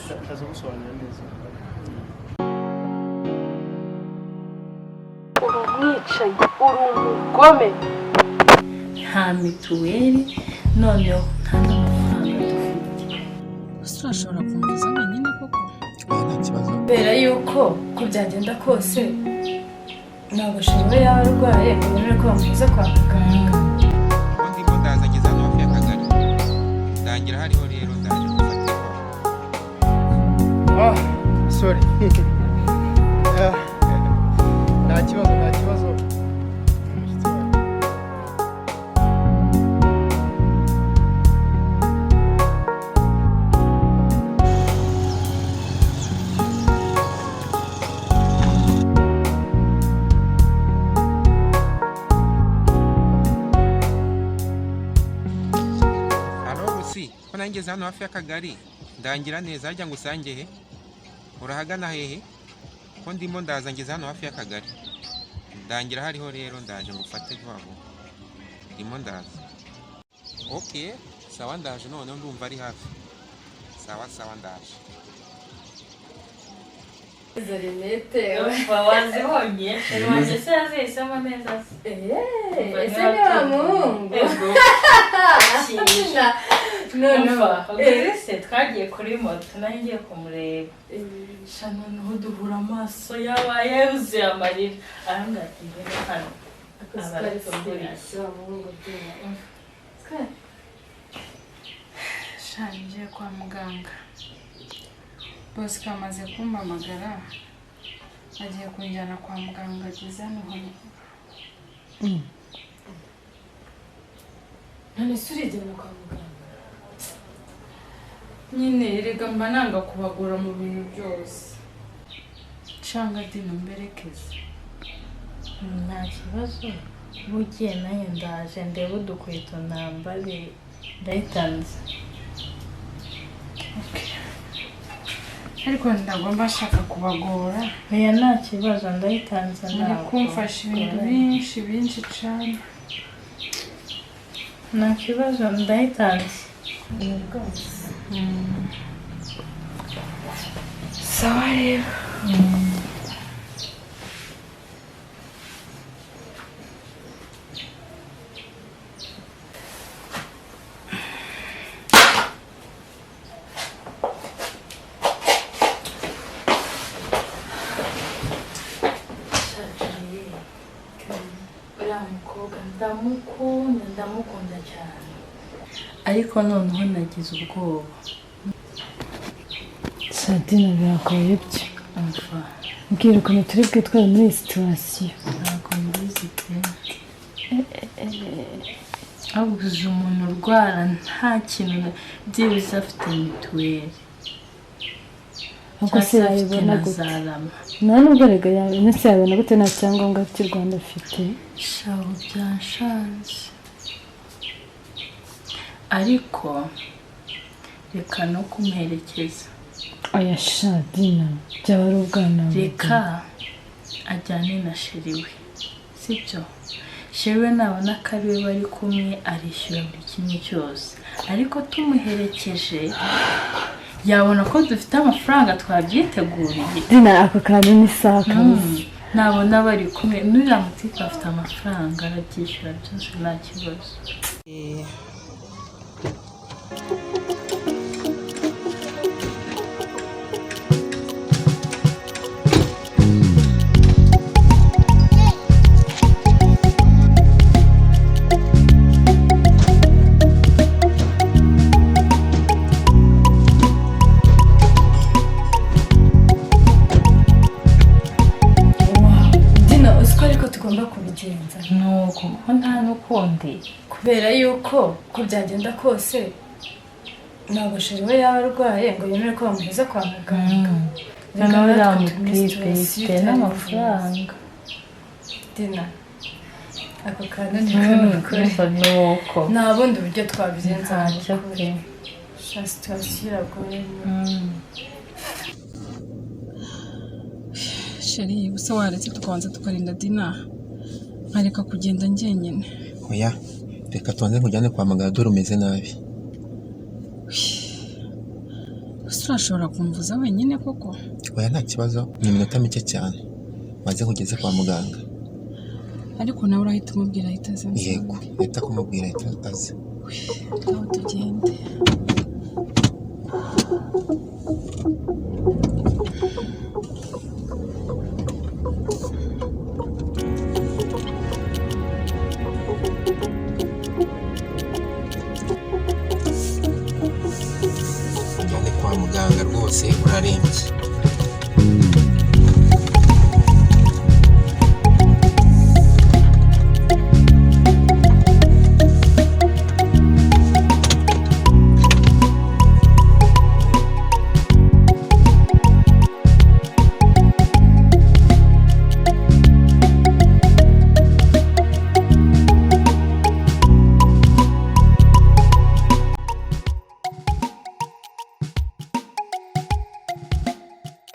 Ndaza gusobanura neza. Uri umwicanyi, uri umugome. Nta mituweli, noneho nta n'amafaranga dufite. Ese urashobora kumviza wenyine koko? Oya, nta kibazo. Kubera yuko uko byagenda kose, ntabwo chéri we yaba arwaye ngo yemere ko bamubuza kwa muganga. Ubu ndimo ndaza, ngeze hano hafi y'akagari, ndangira hariho rero, ndaje gufatirwa. Ah, sorry. Ah, nta kibazo, nta kibazo. Umushyitsi wawe. Allo Rusi, ko nanjye ngeze hano hafi y'akagari, ndangira neza, harya ngo usange he? Urahagana hehe? Ko ndimo ndaza, ngeze hano hafi y'akagari, ndangira hariho rero, ndaje ngo ufate vuba vuba, ndimo ndaza. Ok, sawa, ndaje noneho, ndumva ari hafi. Sawa sawa, ndaje. Izo rinete. Umva, wazibonye? Chéri wanjye se yazihisemo neza se? Ese ni wa muhungu? Ego. Noneho Umva, ubwo se twagiye kuri moto, nayo ngiye kumureba sha, noneho duhura amaso, yabaye yuzuye amarira, arambwira ati: "Ngwino hano." Aba aratuguriye. wa muhungu byuma. Sha, ngiye kwa muganga. Bosco amaze kumpamagara, agiye kunjyana kwa muganga, ageze hano haruguru. None se urijyana kwa muganga? Nyine erega mba nanga kubagora mu bintu byose. Canga dino mberekeze. Nta kibazo, bugiye nanjye ndaje ndebe udukweto nambare, ndayitanze. Ariko ndagomba nshaka kubagora. Oya, nta kibazo, ndayitanze. Muri Ntabwo kumfasha ibintu byinshi byinshi cane. Nta kibazo, ndayitanze. Rwose. Sawa rero. Uriya mukobwa ndamukunda, ndamukunda cyane, ariko noneho nagize ubwoba. Sadina, biragoye byo. Umva. Mbwira ukuntu turi bwitware muri iyi situation. Ntabwo mbizi pe. Abuze umuntu urwara nta kintu byibuze afite mituweli. Ahubwo se cyangwa se afite yayibona na gute? za RAMA. Nta nubwo erega yabona se, yabona gute nta cyangombwa cy'u Rwanda afite? Shaho, byanshanze, ariko reka no kumuherekeza. Oya sha Dina, byaba ari ubwana. Reka ajyane na chéri we, sibyo? Chéri we nabona ko ari we bari kumwe, arishyura buri kimwe cyose, ariko tumuherekeje yabona ko dufite amafaranga, twabyiteguriye. Dina, ako kantu ni sawa kabisa. Nabona bari kumwe n'uriya mutipe afite amafaranga, arabyishyura byose, nta kibazo. Dina, uzi ko ariko tugomba kubigenza? Nuko kuko nta n'ukundi. Kubera yuko uko byagenda kose, ntabwo chéri we yaba arwaye ngo yemere ko bamuheza kwa muganga. Noneho Reka uriya natwe turi muri mutipe situation ifite itari n'amafaranga. Dina, ako kantu ni ukuri. Nuko Nta bundi buryo twabigenza. Ntacyo pe. Sha, situation iragoye. Chéri, ubuse waretse tukabanza tukarinda Dina, nkareka kugenda njyenyine? Oya, reka tubanze nkujyane kwa muganga, dore umeze nabi. Ese urashobora kumvuza wenyine koko? Oya, nta kibazo, ni iminota mike cyane maze nkugeze kwa muganga. Ariko nawe urahita umubwira ahita aza ansange. Yego, ahita kumubwira ahita aza. Ngaho tugende. Ujyane kwa muganga rwose, urarembye.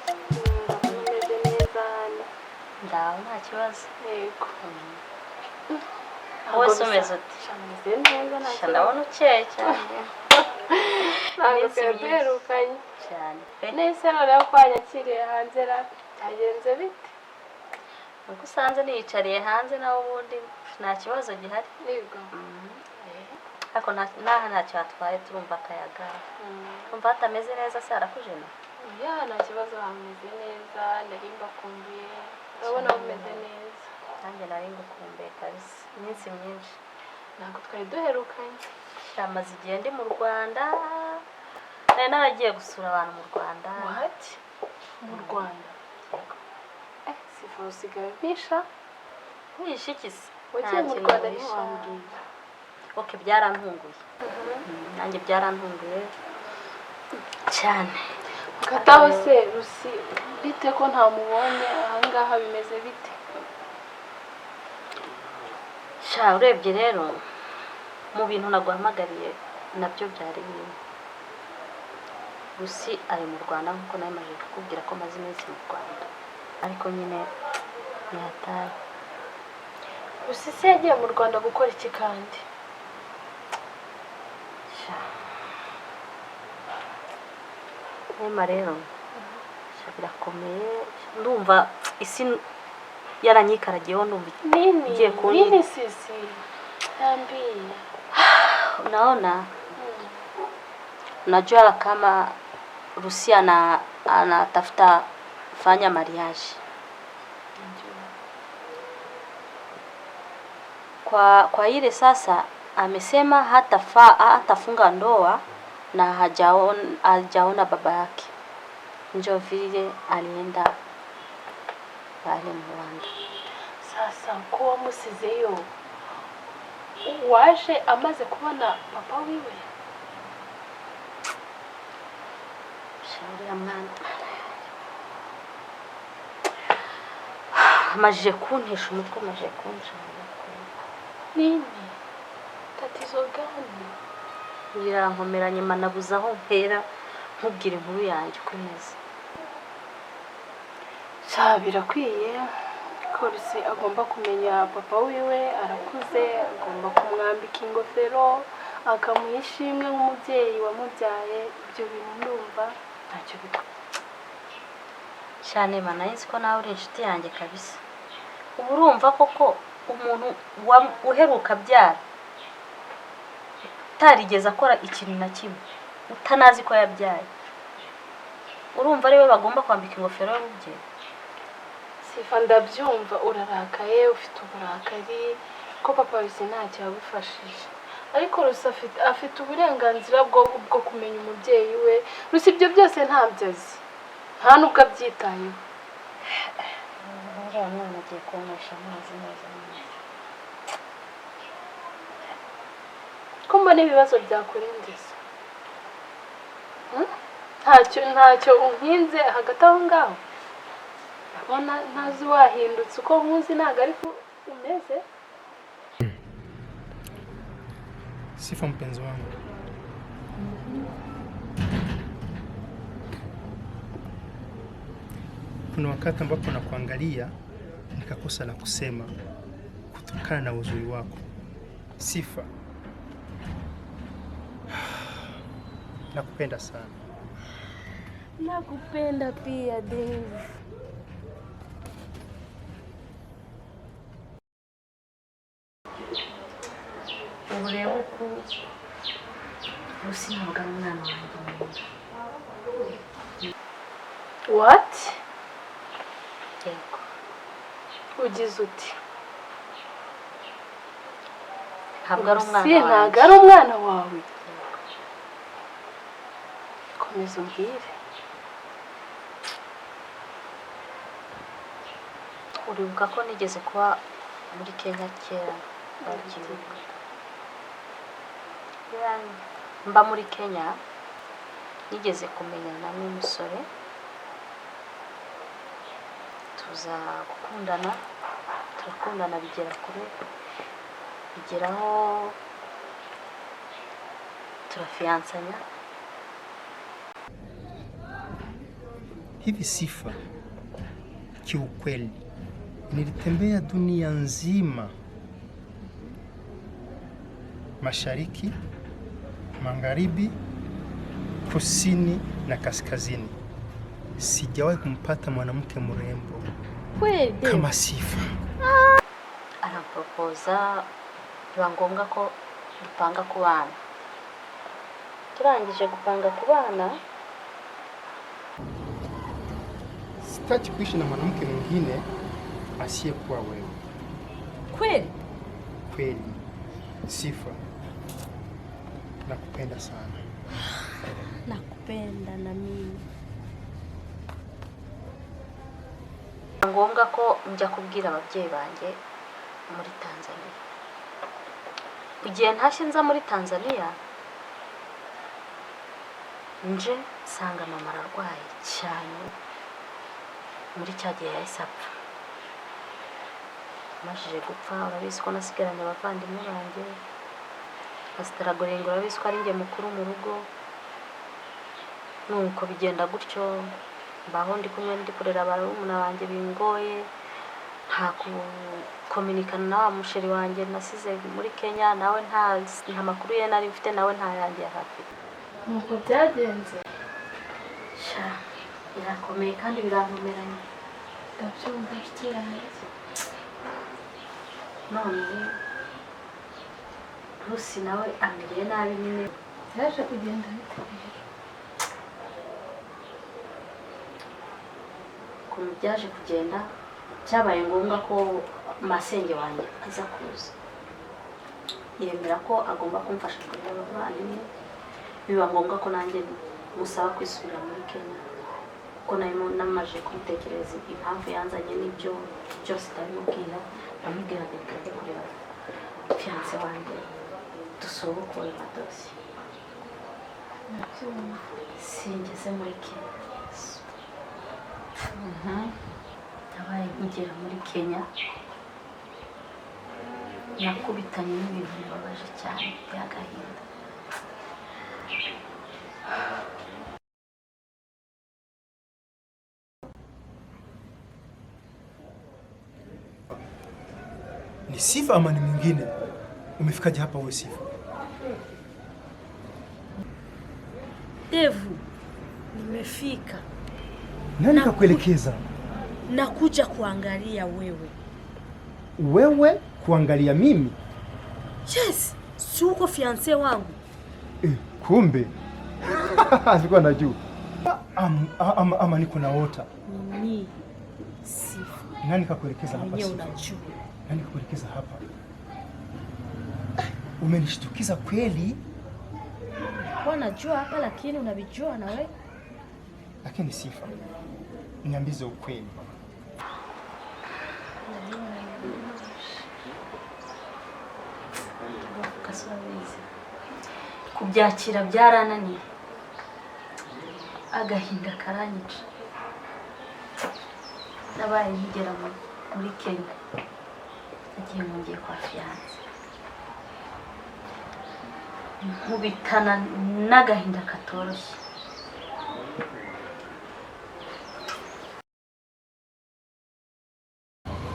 Umeze neza hano? Ndaho, nta kibazo. Yego. Wowe se umeze ute? Meze neza, nta Sha, kibazo. ndabona ukeye cyane. Ntabwo Iminsi twari myinshi. duherukanye. Cyane pe. Nese noneho ko wanyakiriye hanze ra, byagenze bite? Nuko usanze niyicariye hanze, nawe ubundi nta kibazo gihari. Yego. Ariko n'aha ntacyo hatwaye, turumva akayaga. Umva hatameze neza se, harakujena? Ya, nta kibazo, hameze neza. Nari mbakumbuye, urabona bumeze neza. Nanjye nari ngukumbuye kabisa, iminsi myinshi. Ntabwo twari duherukanye. Sha, maze igihe ndi mu Rwanda, nari naragiye gusura abantu mu Rwanda. What, mu Rwanda? Eh, sifa, usigaye umpisha. Nkuhisha iki se? Wagiye Nta mu kintu Rwanda nguhisha. ntiwambwira. Ok, byarantunguye. Nanjye byarantunguye cyane. Hagati aho se Rusi bite, ko ntamubonye ahangaha, bimeze bite? Sha, urebye rero mu bintu naguhamagariye nabyo byari birimo. Rusi ari mu Rwanda nk'uko nawe maze kukubwira ko maze iminsi mu Rwanda, ariko nyine ntihataye. Rusi se yagiye mu Rwanda gukora iki kandi? Sha Nema rero, sha, birakomeye. Ndumva isi yaranyikaragiyeho, ndumva Nini? igiye kunyica. Nini sisi? Niambie. Unaona, unajua kama Rusia na anatafuta fanya mariage kwa ile sasa, amesema hatafunga ndoa na hajaona baba yake, njo vile alienda pale mu Rwanda. Sasa ko wamusizeyo, waje amaze kubona papa wiwe? Shauri ya mwana amajije kuntesha umutwe, amajije kuntesha umutwe. Nini, tatizo gani? Birankomera nyuma, nabuze aho mpera nkubwira inkuru yanjye uko imeze. Sha, birakwiye ko Rusi agomba kumenya papa wiwe, arakuze, agomba kumwambika ingofero, akamuha ishimwe nk'umubyeyi wamubyaye. Ibyo bintu ndumva ntacyo bitwaye. Cyane mana, nzi ko nawe uri inshuti yanjye kabisa. Ubu urumva koko umuntu uheruka abyara, utarigeze akora ikintu na kimwe, utanazi ko yabyaye, urumva ariwe bagomba kwambika ingofero y'ububyeyi? Sifa, ndabyumva urarakaye, ufite uburakari ko papa Rusi ntacyo yagufashije, ariko Rusi afite uburenganzira bwo kumenya umubyeyi we. Rusi ibyo byose ntabyo azi, nta nubwo abyitayeho. Uriya mwana agiye kunywesha amazi neza neza. Ko mbona ibibazo byakurindiriza? Ntacyo unkinze hagati aho ngaho, ndabona ntazi wahindutse, uko nkuzi ntabwo ariko umeze. Sifa, mpenzi wangu, kuna wakati ambapo nakuangalia nikakosa la kusema kutokana na uzuri wako. Sifa, nakupenda sana. Nakupenda pia Dave. Ubu rero uko Rusi ntabwo ari umwana wanjye nkunda. What? Yego. Ugize uti? Ntabwo ari umwana Rusi ntabwo wanjye. ari umwana wawe. Komeza umbwire. Uribuka ko nigeze kuba muri Kenya kera? Ndabyibuka. Mba muri Kenya nigeze kumenyana n'umusore, tuza gukundana, turakundana bigera kure, bigeraho turafiyansanya. Hivi Sifa, kiukweli nilitembea dunia nzima, mashariki, magharibi, kusini na kaskazini, sijawahi kumpata mwanamke mrembo Kweli Dave? kama Sifa. Aramporopoza, biba ngombwa ko dupanga kubana. Turangije gupanga kubana, Sitaki kuishi na mwanamke mwingine asiyekuwa wewe. Kweli? Kweli Sifa, nakupenda sana. Nakupenda na mimi. Ngombwa ko njya kubwira ababyeyi banjye muri Tanzania. Igihe ntashye nza muri Tanzania, nje nsanga mama ararwaye cyane. Muri cya gihe yahise apfa. Amajije gupfa, urabizi ko nasigaranye abavandimwe banjye. Pasitaragorenga, urabizi ko ari njye mukuru mu rugo. Nuko bigenda gutyo, mbaho ndi kumwe, ndi kurera barumuna banjye bingoye, nta kukominikana na wa musheri wanjye nasize muri Kenya, nawe nta makuru ye nari mfite, nawe nta yanjye yari afite. Nuko byagenze. Sha, birakomeye kandi birankomeranye. Ndabyumva nshuti yanjye. None Rusi nawe amereye nabi nyine. Byaje kugenda bite rero? Ukuntu byaje kugenda, byabaye ngombwa ko masenge wanjye aza kuza, yemera ko agomba kumfasha kurera abavandimwe. Biba ngombwa ko nanjye musaba kwisubira muri Kenya, kuko nari namaze kumutekereza impamvu yanzanye n'ibyo byose ndabimubwira. Ndamubwira ngo reka njye kureba fiancé wanjye, dusubukure amadosiye. Singeze muri Kenya, nabaye nkigera muri Kenya nakubitanye n'ibintu bibabaje cyane by'agahinda. Ni Sifa ama ni mwingine? Umefikaje hapa wewe Sifa? Devu, nimefika. Nani kakuelekeza? Nakuja kuangalia wewe. Wewe kuangalia mimi? Yes, si uko fiancé wangu? Eh, kumbe sikuwa najua. Ama niko naota. Ni Sifa. Nani kakuelekeza hapa Mwenyewe Sifa? unajua. Nani kakuelekeza hapa? Umenishtukiza kweli. Kwa najua hapa lakini unavijua na wewe. Lakini Sifa, niambize ukweli. Urabizi, kubyakira byarananiye, agahinda karanyica. Nabaye nkigera muri Kenya, nagiye ngiye kwa fiancé, nkubitana n'agahinda katoroshye.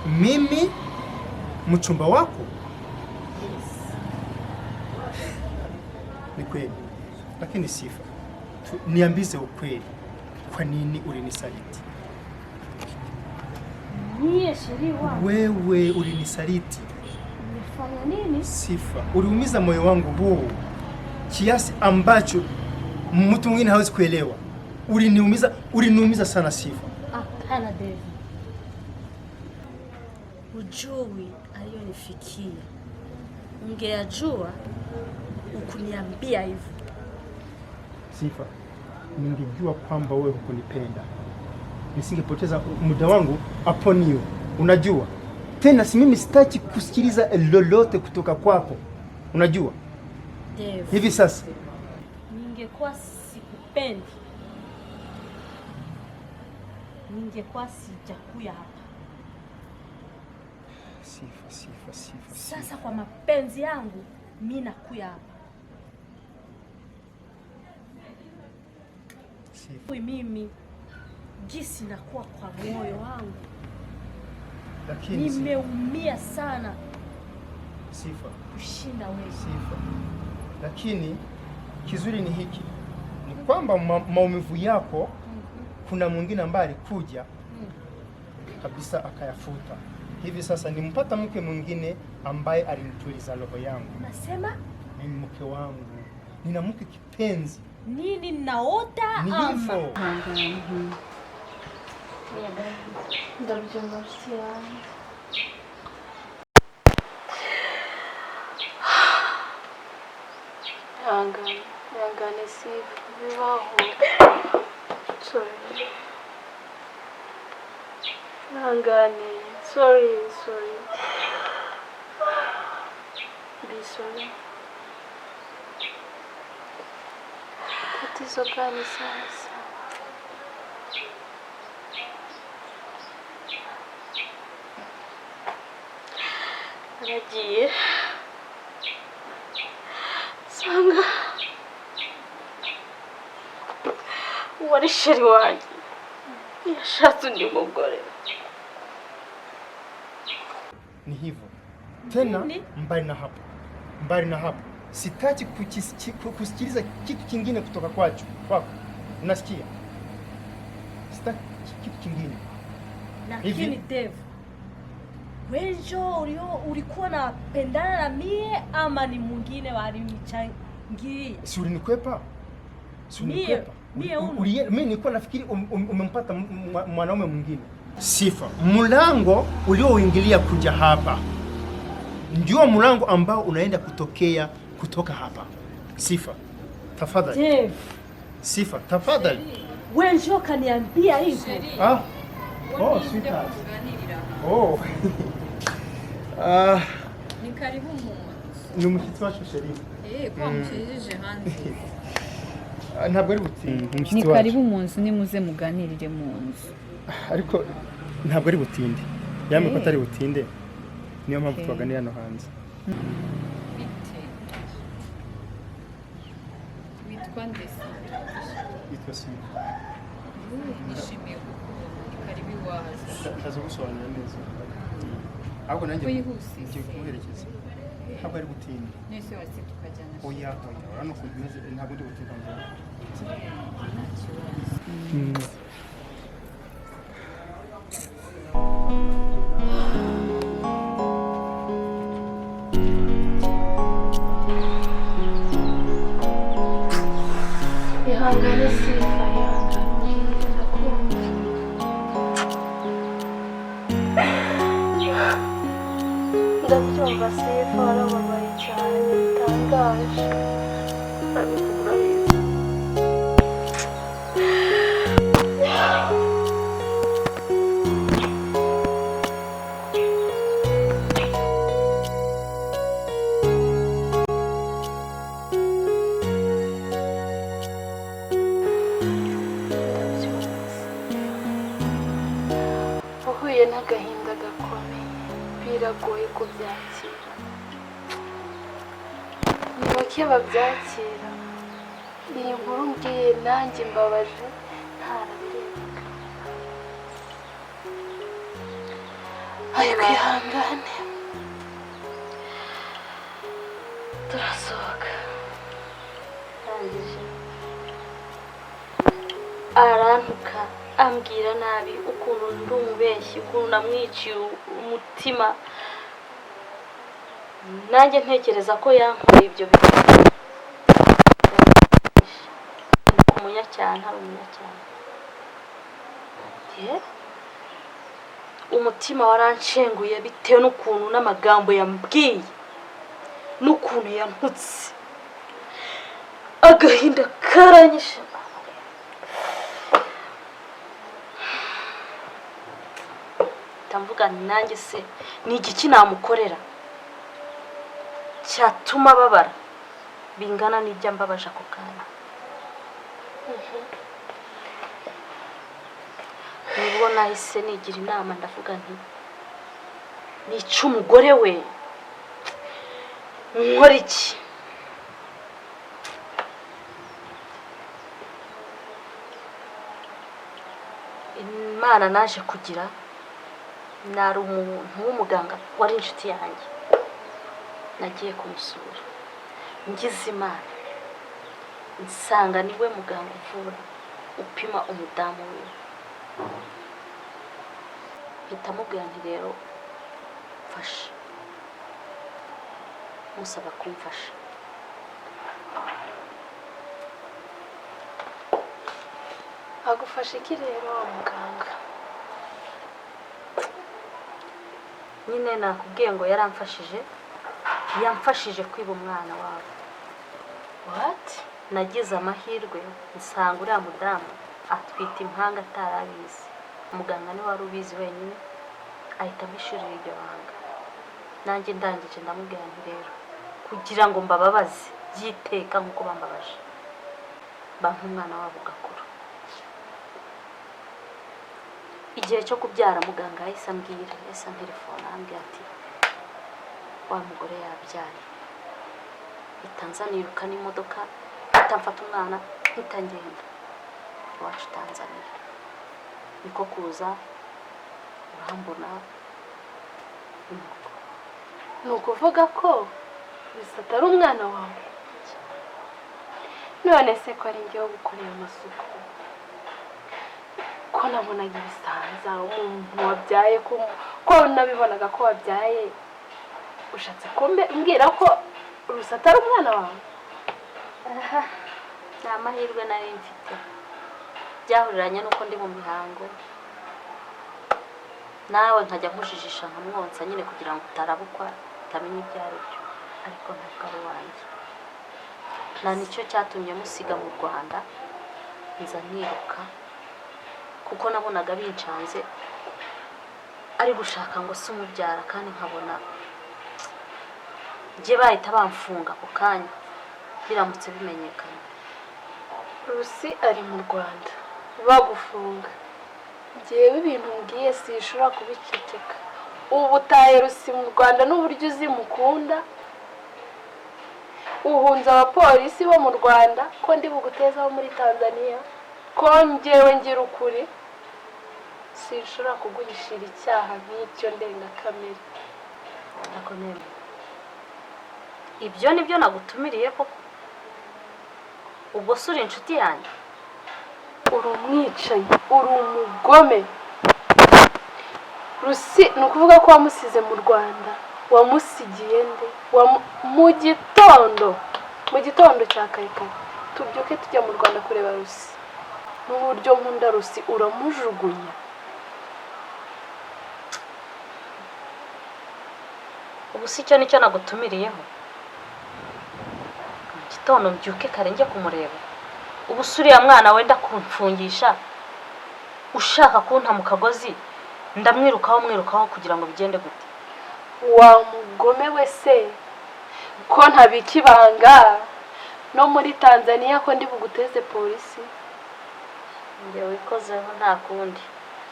Mimi mchumba wako? Ni kweli. Lakini Sifa, niambize ukweli. Kwa nini ulinisaliti? Mie chéri wangu. Wewe ulinisaliti. Nimefanya nini? Sifa, uliumiza moyo wangu huu kiasi ambacho mtu mwingine hawezi kuelewa. Uliniumiza sana Sifa. Hapana Devi. Ujui aliyonifikia. Ungeyajua ukuniambia hivyo. Sifa, ningejua kwamba wewe hukunipenda nisingepoteza muda wangu upon you. Unajua tena, si mimi sitaki kusikiliza lolote kutoka kwako. Unajua Devi, hivi sasa ningekuwa sikupendi, ningekuwa sijakuya hapa. Sifa, Sifa, Sifa, Sasa kwa mapenzi yangu mi nakuya hapa. Sifa. Mimi gisi nakuwa kwa moyo wangu Lakini Sifa, nimeumia sana Sifa, kushinda wewe. Sifa. Lakini kizuri ni hiki, ni kwamba maumivu yako kuna mwingine ambaye alikuja kabisa akayafuta. Hivi sasa nimpata mke mwingine ambaye alinituliza roho yangu. Unasema Ni mke wangu, nina mke kipenzi. nini? Naota Ni ama hivyo. Ndabyumva nshuti yanjye. Ihangane, ihangane Sifa, bibaho. Sorry. Ihangane, sorry, sorry. Be sorry. Tatizo gani sasa? Naragiye nsanga uwari chéri wanjye yashatse undi mugore. Ni hivyo tena. Nini? Mbali na hapo, mbali na hapo, sitaki kusikiliza kitu kingine kutoka kwako. Unasikia? Sitaki kitu kingine. Lakini Hivi? Dev, wenjo ulikuwa napendana na mie ama ni mwingine walinichangia? Si ulinikwepa? Si Mie- ulinikwepa? mie uno. Mimi nilikuwa nafikiri umempata mwanaume mwingine. Sifa, mlango ulioingilia kuja hapa ndio mlango ambao unaenda kutokea kutoka hapa. Sifa, tafadhali. Dev, Sifa, tafadhali. wenjo kaniambia hivyo. Ah. Oh, sweetheart. Oh. Ah, Ni karibu mu nzu. Ni umushyitsi wacu chéri. Ko wamushyijeje hanze. Ah, ntabwo ari butinde. Ni Umushyitsi wacu. karibu mu nzu, nimuze muganirire mu nzu. Ariko ntabwo ari butinde. Yamwe ko atari butinde. Niyo mpamvu Okay. twaganira hano hanze. Bite? Witwa ndese? Yitwa Sifa. Nishimiye kukubona, ni karibu iwacu. Ndaza gusobanura neza. Ahubwo nanjye Ko yihuse ngiye se. kumuherekeza. Ntabwo ari butinde. Nese wase tukajyana? Oya, oya, urabona ukuntu meze, ntabwo ndi butinde ngo. Nta kibazo. Ihangane Sifa, ihangane, ndakumva. Ndabyumva Sifa, warababaye cyane bitangaje, ariko urabizi. Ndabyumva, uhuye n'agahinda gakomeye, biragoye kubyakira, ni bake babyakira. Iyi nkuru mbwiye nanjye mbabaje ntarabirenga, ariko ihangane, turasohoka. Ndangije. Arantuka, ambwira nabi ukuntu ndi umubeshyi, ukuntu namwiciye umutima. Nanjye ntekereza ko yankoreye ibyo bintu. Umunyacyaha ntari umunyacyaha. Umutima waranshenguye bitewe n'ukuntu n'amagambo yambwiye n'ukuntu yantutse. Agahinda karanyishe. Ndamvuga nanjye se ni igiki namukorera cyatuma ababara bingana n'ibyo ambabaje ako kanya. Nibwo nahise nigira inama, ndavuga nti nica umugore we nkora iki? Imana naje kugira, nari umuntu w'umuganga wari inshuti yanjye, nagiye kumusura, ngize Imana nsanga niwe muganga uvura upima umudamu we. Mpita mubwira nti rero mfasha, musaba kumfasha. Agufasha iki rero wa muganga? Nyine nakubwiye ngo yaramfashije, yamfashije kwiba umwana wabo. What? Nagize amahirwe nsanga uriya mudamu atwite impanga atarabizi. Muganga niwe wari ubizi wenyine, ahita amishurira iryo banga. Nanjye ndangije ndamubwira nti rero kugira ngo mbababaze byiteka nk'uko bambabaje, bampa umwana wabo ugakura. Igihe cyo kubyara muganga yahise ambwira, yahise antelefona ambwira ati wa mugore yabyaye. Mpita niruka n'imodoka, mpita mfata umwana, mpita ngenda iwacu Tanzania. Niko kuza urambona. Ni ukuvuga ko bisa atari umwana wawe? None se ko ari njyewe gukorera amasuku, ko nabonaga ibisanza umuntu wabyaye, ko nabibonaga ko wabyaye, ushatse kumbwira ko Rusa atari umwana wawe? Aha, ni amahirwe nari mfite, byahuriranye n'uko ndi mu mihango, nawe nkajya nkujijisha nkamwonsa nyine kugira ngo utarabukwa utamenya ibyo ari byo, ariko ntabwo ari uwanjye. Na nicyo cyatumye musiga mu Rwanda nza niruka, kuko nabonaga bincanze ari gushaka ngo se umubyara, kandi nkabona njye bahita bamfunga ako kanya biramutse bimenyekanye. Rusi ari mu Rwanda bagufunga, njyewe ibintu mbwiye sinshobora kubiceceka. Ubu utaye Rusi mu Rwanda n'uburyo uzi mukunda, uhunze abapolisi bo mu Rwanda ko ndi bugutezaho muri Tanzania, ko njyewe ngira ukuri sinshobora kuguhishira icyaha nk'icyo ndengakamere. Ibyo nibyo nagutumiriye koko? Ubwo se uri inshuti yanjye? Uri umwicanyi, uri umugome. Rusi ni ukuvuga ko wamusize mu Rwanda, wamusigiye nde? Mu gitondo cya kare kare tubyuke tujya mu Rwanda kureba Rusi. N'uburyo nkunda Rusi uramujugunya. Ubu si icyo nicyo nagutumiriyeho? Mu gitondo mbyuke kare njye kumureba? Ubu se uriya mwana wenda kumfungisha ushaka kunta mu kagozi, ndamwirukaho mwirukaho kugira ngo bigende gute? Wa mugome we se ko ntabika ibanga no muri Tanzania ko ndi buguteze polisi? Njye wikozeho nta kundi.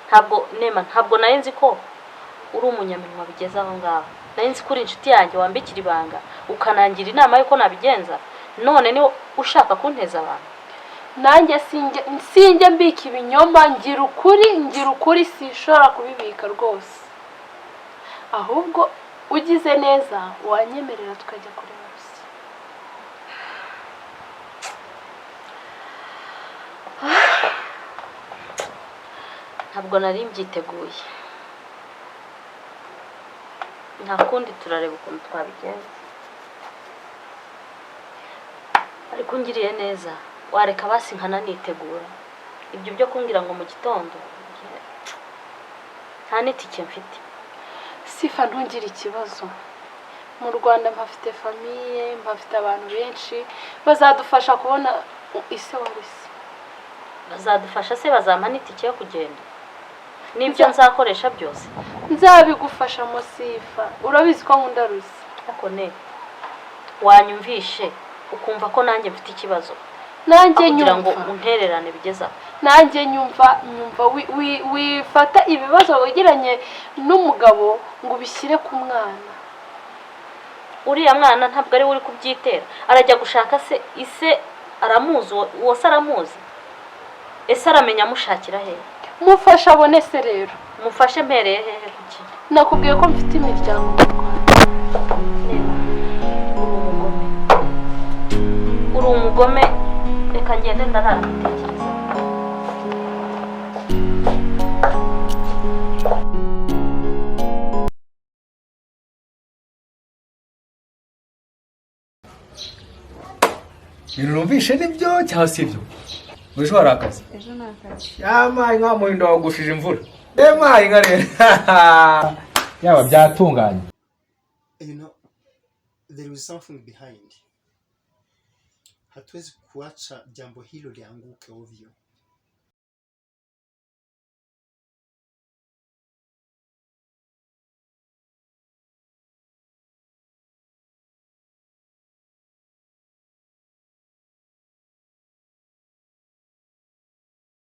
Ntabwo nema, ntabwo nari nzi ko uri umunyaminwa bigeze aho ngaho. Nari nzi ko uri inshuti yanjye wambikira ibanga ukanangira inama y'uko nabigenza, none ni ushaka kunteza abantu. Nanjye sinjye mbika ibinyoma, ngira ukuri, sinshobora kubibika rwose. Ahubwo ugize neza wanyemerera tukajya kureba Rusi. Ntabwo nari mbyiteguye. Nta kundi, turareba ukuntu twabigenza. Ariko ungiriye neza wareka basi nkananitegura. Ibyo byo kumbwira ngo mu gitondo, nta n'itike mfite. Sifa, ntugire ikibazo. Mu Rwanda mpafite famille, mpafite abantu benshi bazadufasha kubona ise wa Rusi. Bazadufasha se bazampa n'itike yo kugenda n'ibyo nzakoresha byose? Nzabigufashamo, Sifa, urabizi ko nkunda Rusi. Ariko ne wanyumvishe ukumva ko nanjye mfite ikibazo, Nanjye kugira ngo nyumva. untererane bigeze aho. Nanjye nyumva wifata ibibazo wegeranye n'umugabo ngo ubishyire ku mwana. Uriya mwana ntabwo ari we uri kubyitera. Arajya gushaka se, ise aramuzi? Uwo se aramuzi? Ese aramenya amushakira hehe? Mufashe abone se rero. Mufashe mpereye hehe? Kuki? Nakubwiye ko mfite imiryango mu Rwanda. Uri umugome, uri umugome. Reka ngende, ndarara mbitekereza. Ibintu numvishe nibyo cyangwa si ibyo? Ejo hari akazi? Ejo ni akazi. Yamaye nka muhindo wagushije imvura, emaye nka rero yaba byatunganye. There is something behind. Hatuwezi kuacha jambo hilo lianguke ovyo.